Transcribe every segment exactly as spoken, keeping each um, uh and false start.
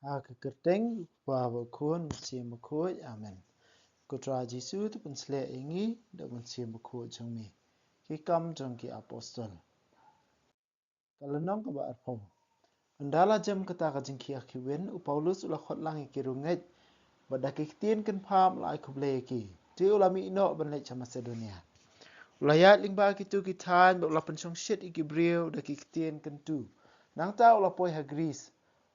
Ha ka kyrteng u Kpa bad u Khun bad u Mynsiem Bakhuid. Amen. Ko Trai Jisu, to pynshlur ïa ngi da u Mynsiem Bakhuid jong me. Ki Kam jong ki Apostol. Ka lynnong kaba arphew. Ynda la jem kata ka jingkhia khiwin, u Paulus u la khot lang ïa ki riewngeit, bad da ki ktien kynpham u la ai khublei ïa ki. Te u la mih noh ban leit sha Masedonia. U la ïaid lyngba kito ki thaiñ, bad u la pynshongshit ïa ki briew da ki ktien kyntu. Nangta u la poi ha Gris,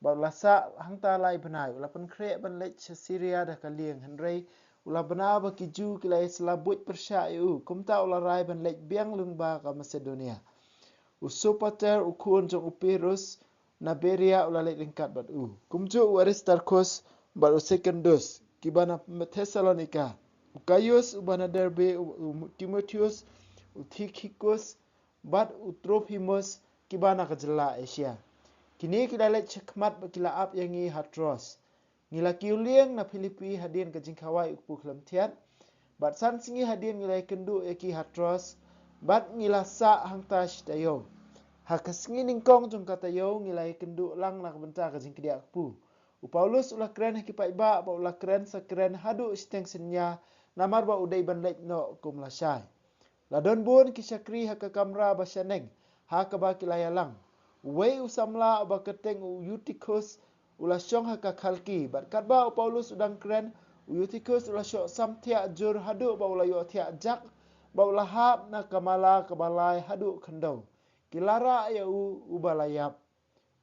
bad u la sah hangta lai bnai. U la pynkhreh ban leit sha Siria da ka lieng, hynrei u la bna ba ki Jiw ki la ïasylla buit pyrshah ïa u. Kumta u la rai ban leit biang lyngba ka Masedonia. U Sopater, u khun jong u Pirus, na Beria, u la leit ryngkat bad u. Kumjuh u Aristarkhus bad u Sekundus, kiba na Thessalonika. U Gaius, uba na Derbe, u, u Timotheus, u Tikhikus, bad u Trofimus, kiba na ka jylla Asia. Kine ki la leit shakhmat bad ki la ap ïa ngi ha Troas. Ngi la kiew lieng na Philippi hadien ka jingkhawai u kpu khlem thiat, bad san sngi hadien ngi la ïakynduh ïa ki ha Troas, bad ngi la sah hangta shi taïew. Ha ka sngi nyngkong jong ka taïew ngi la ïakynduh lang na ka bynta ka jingkdiah kpu. U Paulus u la kren ha ki paidbah, bad u la kren sa kren haduh shiteng synñia, namar ba u dei ban leit noh kum lashai. La don bun ki shakri ha ka kamra ba shaneng, ha kaba ki la ïalang. Uwei u samla uba kyrteng u Eutikhus u la shong ha ka khalki, bad katba u Paulus u dang kren, u Eutikhus u la shoh sam thiah jur haduh ba u la ïoh thiah jak, bad u la hap na ka mala kaba lai haduh khyndew. Ki la rah ïa u, uba la ïap.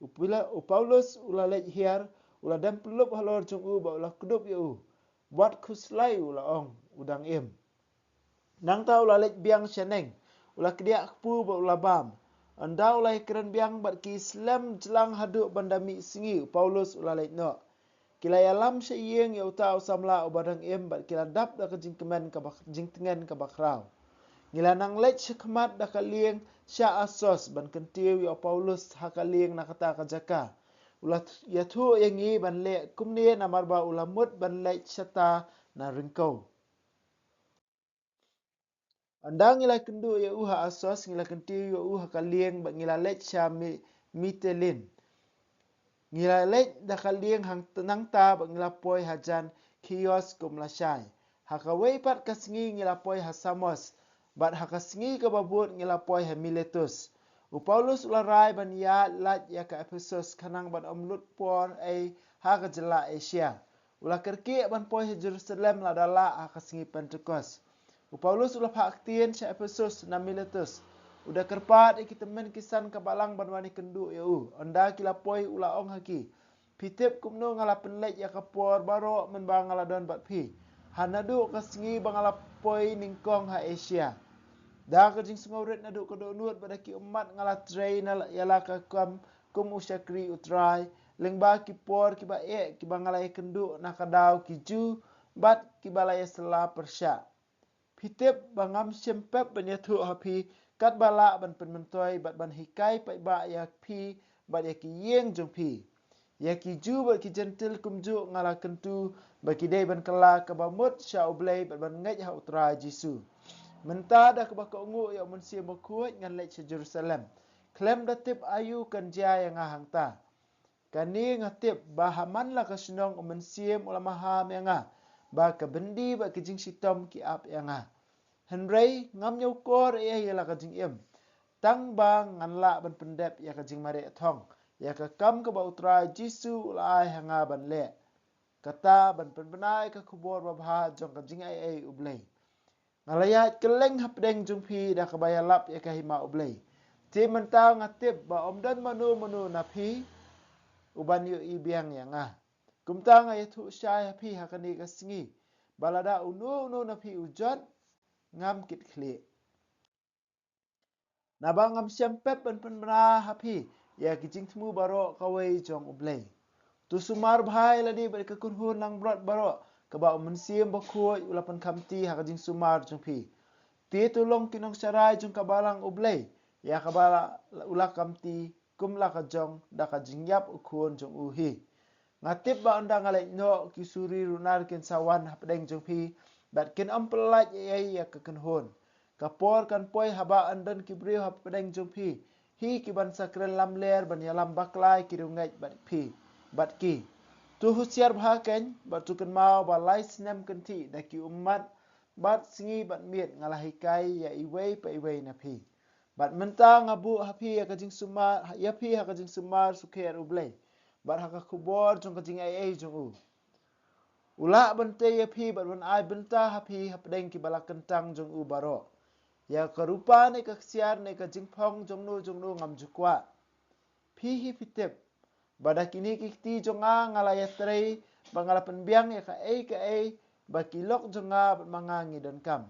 U Pila-, u Paulus u la leit hiar, u la dem pyllup halor jong u bad u la kdup ïa u. Wat khuslai, u la ong, u dang im. Nangta u la leit biang shaneng, u la kdiah kpu bad u la bam. Ynda u la ïakren biang bad ki slem jlang haduh ban da mih sngi, u Paulus u la leit noh. Ki la ïalam sha ïing ïa uta u samla uba dang im bad ki la dap da ka jingkmen kaba, jingtngen kaba khraw. Ngi la nang leit shakhmat da ka lieng sha Assos ban kyntiew ïa u Paulus ha ka lieng na kata ka jaka. U la th-, ïathuh ïa ngi ban leh kumne namar ba u la mut ban leit shata na ryngkew. Ynda ngi la kynduh ïa u ha Assos, ngi la kyntiew ïa u ha ka lieng bad ngi la leit sha Mi-, Mitilene. Ngi la leit da ka lieng hang-, nangta bad ngi la poi hajan Khios kum lashai. Ha kawei pat ka sngi ngi la poi ha Samos, bad ha ka sngi kaba bud ngi la poi ha Miletus. U Paulus u la rai ban ïaid lait ïa ka Ephesus khnang ban ym lut por ei ha ka jylla Asia. U la kyrkieh ban poi ha Jerusalem lada lah ha ka sngi Pentekost. U Paulus u la phah ktien sha Ephesus na Miletus. U da kyrpad ïa ki tymmen ki san ka balang ban wan ïakynduh ïa u. Ynda ki la poi u la ong ha ki, phi tip kumno nga la pynleit ïa ka por baroh mynba nga la don bad phi, ha naduh ka sngi ba nga la poi nyngkong ha Asia. Da ka jingsngewrit naduh ka dohnud bad da ki ummat nga la trei na la, ïa la ka kam kum u shakri U Trai, lyngba ki por kiba eh kiba nga la ïakynduh na ka daw ki Jiw bad kiba la ïasylla pyrshah. Phi tip ba ngam shym pep ban ïathuh ha phi katba lah ban pynmyntoi bad ban hikai paidbah ïa phi bad ïa ki ïing jong phi, ïa ki Jiw bad ki Jentil kumjuh. Nga la kyntu ba ki dei ban kylla kaba mut sha U Blei bad ban ngeit ha U Trai Jisu. Mynta da kaba kohnguh ïa U Mynsiem Bakhuid ngan leit sha Jerusalem. Khlem da tip aïu kan jia ïa nga hangta. Kane nga tip ba ha man la ka shnong U Mynsiem u la maham ïa nga, ba ka byndi bad ka jingshitom ki ap ïa nga. Hynrei ngam ñiewkor ei ei ïa la ka jingim, tang ba ngan lah ban pyndep ïa ka jingmareh thong ïa ka kam kaba U Trai Jisu u la ai ha nga ban leh, kata ban pynbna ïa ka khubor babha jong ka jingai ei U Blei. Nga la ïaid kylleng hapdeng jong phi da kaba ïalap ïa ka hima U Blei. Te mynta nga tip ba ym don mano mano na phi uban ïohi biang ïa nga. Kumta nga ïathuh shai ha phi ha kane ka sngi, ba lada uno uno na phi u jot, ngam kit khlieh. Naba ngam shym pep ban pynbna ha phi ïa ki jingthmu baroh kawei jong U Blei. To sumar bha ïa lade bad ka kynhun langbrot baroh kaba U Mynsiem Bakhuid u la pynkhamti ha ka jingsumar jong phi. Te to long ki nongsharai jong ka balang U Blei, ïa kaba la, u la khamti kum la ka jong da ka jingïap u Khun jong u hi. Nga tip ba ynda nga leit noh, ki suri runar kin sa wan hapdeng jong phi, bad kin ym pyllait ei ei ïa ka kynhun. Ka por kan poi haba yn don ki briew hapdeng jong phi hi kiban sa kren lamler ban ïalam bakla ïa ki riewngeit bad phi, bad ki. To husiar bha kein, bad to kynmaw ba lai snem kynthih da ki ummat, bad sngi bad miet nga la hikai ïa iwei pa iwei na phi. Bad mynta nga buh ha phi ïa ka jingsumar, ïa phi ha ka jingsumar sukher U Blei, bad ha ka khubor jong ka jingaiei jong u. U lah ban tei ïa phi bad ban ai bynta ha phi hapdeng ki ba la kyntang jong u baroh. Ïa ka rupa ne ka ksiar ne ka jingphong jongno jongno ngam ju kwah. Phi hi phi tip ba da kine ki kti jong nga nga la ïatrei, ba nga la pynbiang ïa kaei kaei ba ki lok jong nga bad ma nga ngi donkam.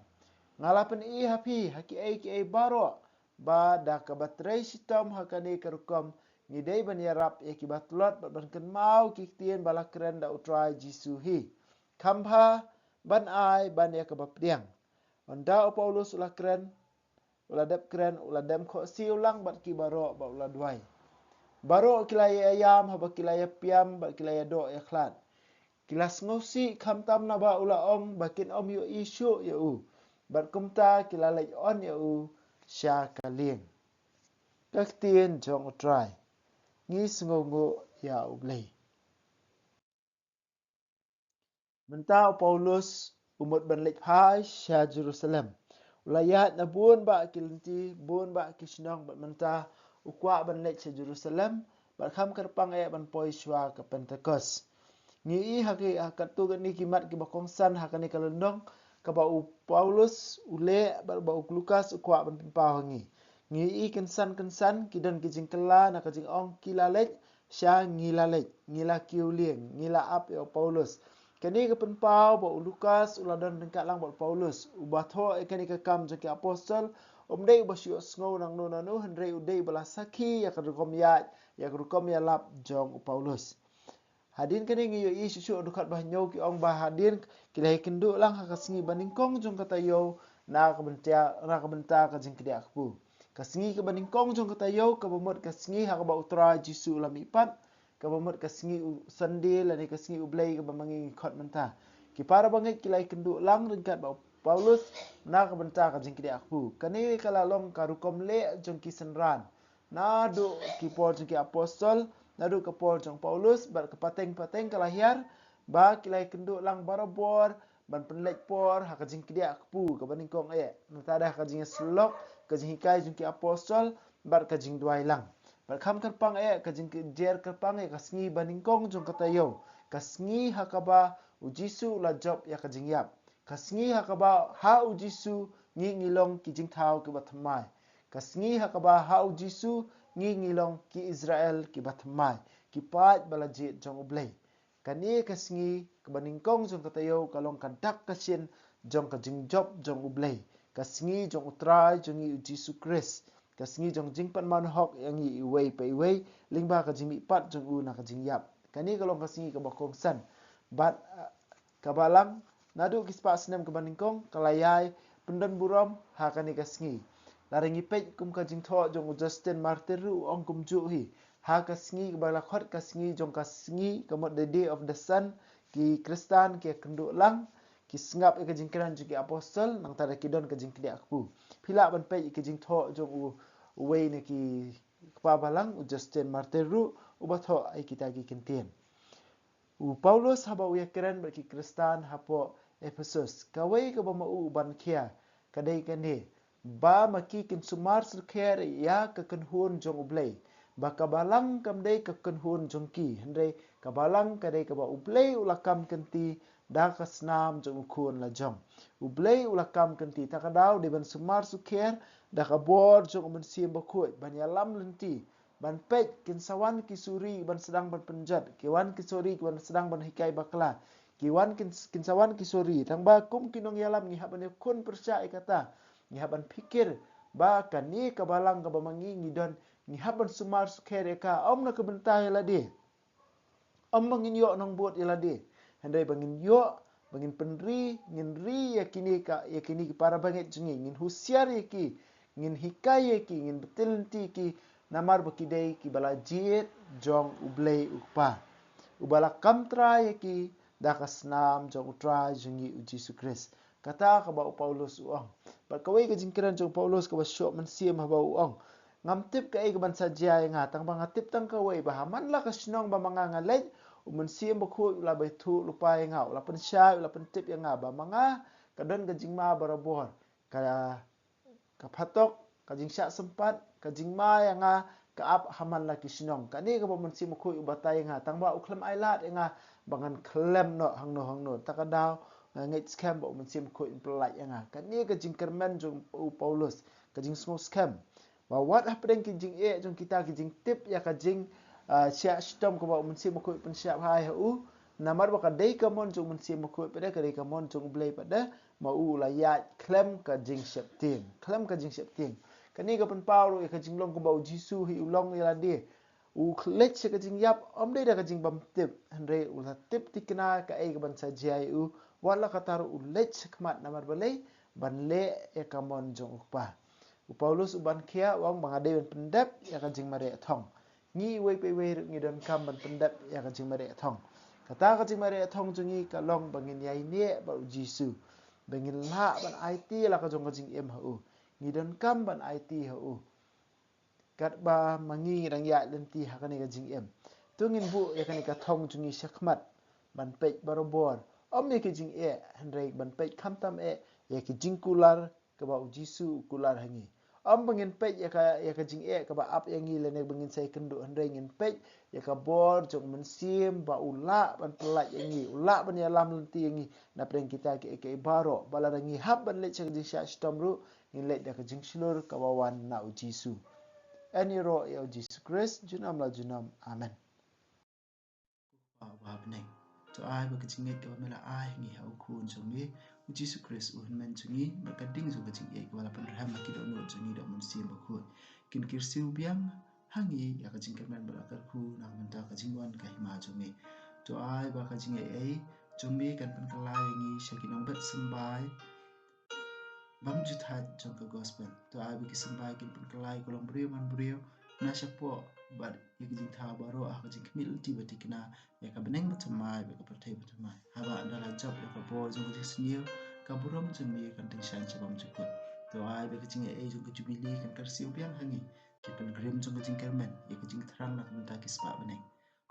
Nga la pyni ha phi ha kiei kiei baroh, ba da kaba trei shitom ha kane ka rukom ngi dei ban ïarap ïa ki ba tlot bad ban kynmaw ki ktien ba la kren da U Trai Jisu hi. Kham bha ban ai ban ïa kaba pdiang. Ynda u Paulus u la kren, u la dep kren, u la dem khohsiew lang bad ki baroh ba u la duwai. Baroh ki la ïa ïam haba ki la ïa piam bad ki la ïa doh ïa khlad. Ki la sngewsih khamtam naba u la ong ba kin ym ïohi shuh ïa u. Bad kumta ki la leit on ïa u sha ka lieng. Ka ktien jong U Trai. Ngi sngewnguh ïa U Blei. Mynta u Paulus u mut ban leit phai sha Jerusalem. U la ïaid na bun bah ki lynti, bun bah ki shnong, bad mynta u kwah ban leit sha Jerusalem, bad kham kyrpang eh ban poi shuwa ka Pentekost. Ngi i ha ki, ha katto katne ki mat kiba kongsan ha kane ka lynnong, kaba u Paulus u leh bad ba u Lukas u kwah ban pynpaw ha ngi. Ngi i kynsan kynsan ki don ki jingkylla na ka jingong ki la leit sha ngi la leit, ngi la kiew lieng, ngi la ap ïa u Paulus. Kane ka pynpaw ba u Lukas u la don ryngkat lang bad u Paulus, uba thoh ïa kane ka Kam jong ki Apostol, um dei uba shu ïohsngew nangno nangno, hynrei u dei uba la sakhi ïa ka rukom ïaid, ïa ka rukom ïalap jong u Paulus. Hadien kane ngi ïohi shuh shuh ha u dkhot ba hynñiew ki ong ba hadien ki la ïakynduh lang ha ka sngi ba nyngkong jong ka taïew na ka bynta, na ka bynta ka jingkdiah kpu. Ka sngi kaba nyngkong jong ka taïew kaba mut ka sngi ha kaba U Trai Jisu u la mihpat, kaba mut ka sngi u Sunday lane ka sngi U Blei kaba ma ngi ngi khot mynta. Ki para bangeit ki la ïakynduh lang ryngkat bad u Paulus na ka bynta ka jingkdiah kpu. Kane ka la long ka rukom leh jong ki synran. Naduh ki por jong ki Apostol, naduh ka por jong u Paulus, bad ka pateng pateng ka la hiar, ba ki la ïakynduh lang barabor ban pynleit por ha ka jingkdiah kpu kaba nyngkong eh. Nangta da ka jingïasyllok, ka jinghikai jong ki Apostol, bad ka jingduwai lang. Bad kham kyrpang eh, ka jingjer kyrpang ïa ka sngi ba nyngkong jong ka taïew, ka sngi ha kaba u Jisu u la jop ïa ka jingïap. Ka sngi ha kaba ha u Jisu ngi ngi long ki jingthaw kiba thymmai. Ka sngi ha kaba ha u Jisu ngi ngi long ki Israel kiba thymmai, ki paid ba la jied jong U Blei. Kane ka sngi kaba nyngkong jong ka taïew ka long ka dak ka shin jong ka jingjop jong U Blei. Ka sngi jong U Trai jong ngi u Jisu Khrist. Ka sngi jong jingpynman hok ïa ngi iwei pa iwei, lyngba ka jingmihpat jong u na ka jingïap. Kane ka long ka sngi kaba kongsan. Bad, ah, ka Balang, naduh ki spah snem kaba nyngkong, ka la ïai pyndon burom ha kane ka sngi. Lada ngi peit kum ka jingthoh jong u Justin Martyr ruh u ong kumjuh hi. Ha ka sngi kaba la khot ka sngi jong ka sngi, ka mut the day of the sun, ki Khristan ki ïakynduh lang, ki sngap ïa ka jingkren jong ki Apostol, nangta da ki don ka jingkdiah kpu. Phi lah ban peit ïa ka jingthoh jong u, uwei na ki kpa Balang, u Justin Martyr ruh, uba thoh ïa kita ki kyntien. U Paulus haba u ïakren bad ki Khristan hapoh Ephesus, kawei kaba ma u u ban khia, ka dei kane, ba ma ki kin sumar sukher ïa ka kynhun jong U Blei, ba ka Balang kam dei ka kynhun jong ki, hynrei ka Balang ka dei kaba U Blei u la kam kynti da ka snam jong U Khun lajong. U Blei u la kam kynti, ta ka daw dei ban sumar sukher da ka bor jong U Mynsiem Bakhuid, ban ïalam lynti, ban peit, kin sa wan ki suri ban sdang ban pynjot, ki wan ki suri ki ban sdang ban hikai bakla, ki wan kin, kin sa wan ki suri. Tang ba kum ki nongïalam ngi hap ban ïakhun pyrshah ïa kata, ngi hap ban phikir ba kane ka Balang kaba ma ngi ngi don, ngi hap ban sumar sukher ïa ka, ym na ka bynta ïa lade. Ym ba ngin ïoh nongbud ïa lade, hynrei ba ngin ïoh, ba ngin pynri, ngin ri ïa kine ka, ïa kine ki para bangeit jong ngi, ngin husiar ïa ki, ngin hikai ïa ki, ngin btylli ïa ki, namar ba ki dei kiba la jied jong U Blei U Kpa, uba la kam trai ïa ki da ka snam jong U Trai jong ngi U Jisu Khrist. Kata kaba u Paulus u ong. Bad kawei ka jingkren jong u Paulus kaba shoh mynsiem haba u ong, ngam tip kaei kaban sa jia ïa nga, tang ba nga tip tang kawei, ba ha man la ka shnong ba ma nga nga leit, U Mynsiem Bakhuid u la bthuh lypa ïa nga, u la pynshai, u la pyntip ïa nga ba ma nga ka don ka jingma barabor, ka ka phatok, ka jingshah sympat, ka jingma ïa nga ka ap ha man la ki shnong. Kane kaba u Mynsiem Bakhuid u batai ïa nga, tang ba u khlem ailad ïa nga ba ngan khlem noh hangno hangno. Ta ka daw nga ngeit skhem ba u Mynsiem Bakhuid un pyllait ïa nga. Kane ka jingkyrmen jong u Paulus, ka jingsngew skhem ba wat hapdeng ki jingeh jong kita, ki jingtip ïa ka jing, ah, shah shitom kaba u Mynsiem Bakhuid pynshai ha u, namar ba ka dei ka mon jong u Mynsiem Bakhuid pat de, ka dei ka mon jong u Blei pat de, ma u la ïaid khlem ka jingsheptieng, khlem ka jingsheptieng. Kane ka pynpaw ruh ïa ka jinglong kaba u Jisu hi u long ïa lade. U leit sha ka jingïap, ym dei da ka jingbymtip, hynrei u la tip thikna kaei kaban sa jia ïa u, wat la katta ruh u leit sha khmat, namar balei? Ban leh ïa ka mon jong u Kpa. U Paulus u ban khia u ong ba nga dei ban pyndep ïa ka jingmareh thong. Ngi iwei pa iwei ruh ngi donkam ban pyndep ïa ka jingmareh thong. Kata ka jingmareh thong jong ngi ka long ba ngin ïaineh bad u Jisu, ba ngin lah ban aiti la ka jong ka jingim ha u. Ngi donkam ban aiti ha u katba ma ngi ngi dang ïaid lynti ha kane ka jingim. To ngin buh ïa kane ka thong jong ngi sha khmat ban peit barabor, ym ïa ki jingeh, hynrei ban peit khamtam eh ïa ki jingkular kaba u Jisu u kular ha ngi. Ym ba ngin peit ïa ka, ïa ka jingeh kaba ap ïa ngi lane ba ngin sa ïakynduh, hynrei ngin peit ïa ka bor jong u Mynsiem ba u lah ban pyllait ïa ngi, u lah ban ïalam lynti ïa ngi na pdeng kita kiei kiei baroh. Ba lada ngi hap ban leit sha ka jingshah shitom ruh, ngin leit da ka jingshlur kaba wan na u Jisu. Yn ïaroh ïa u Jisu Khrist junom la junom. Amen. Ko Kpa uba ha bneng, to ai ba ka jingngeit kaba me la ai ha ngi ha u Khun jong me u Jisu Khrist u hynmen jong ngi, bad ka ding jong ka jingïeit kaba la pynrhem ha ki dohnud jong ngi da u Mynsiem Bakhuid, kin kyrsiew biang ha ngi ïa ka jingkyrmen bad la kyrkhu na ka bynta ka jingwan ka hima jong me. To ai ba ka jingaiei jong me kan pynkylla ïa ngi sha ki nongbet symbai bymjuthat jong ka gospel. To ai ba ki symbai kin pynkylla ïa ka longbriew manbriew na shapoh bad ïa ka jingthaw baroh ha ka jingkhmih lynti ba thikna, ïa ka bneng ba thymmai bad ka pyrthei ba thymmai. Haba ynda la jop ïa ka bor jong ka jingsniew, ka burom jong me kan tyngshaiñ sha bymjukut. To ai ba ka jingaiei jong ka jubili kan kyrsiew biang ha ngi, ki pilgrim jong ka jingkyrmen, ïa ka jingthrang na ka bynta ki spah bneng.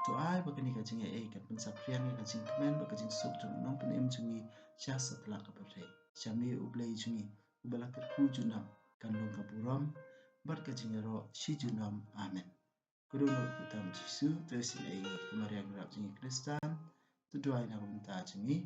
To ai ba kane ka jingaiei kan pynsaphriang ïa ka jingkmen bad ka jingsuk jong u Nongpynim jong ngi sha satlak ka pyrthei. Sha me u Blei jong ngi uba la kyrkhu junom, kan long ka burom bad ka jingïaroh shi junom. Amen. Ka dohnud kyrteng u Jisu, to isynei ïa ngi, ka Maria nongrep jong ngi Khristan, to duwai na ka bynta jong ngi.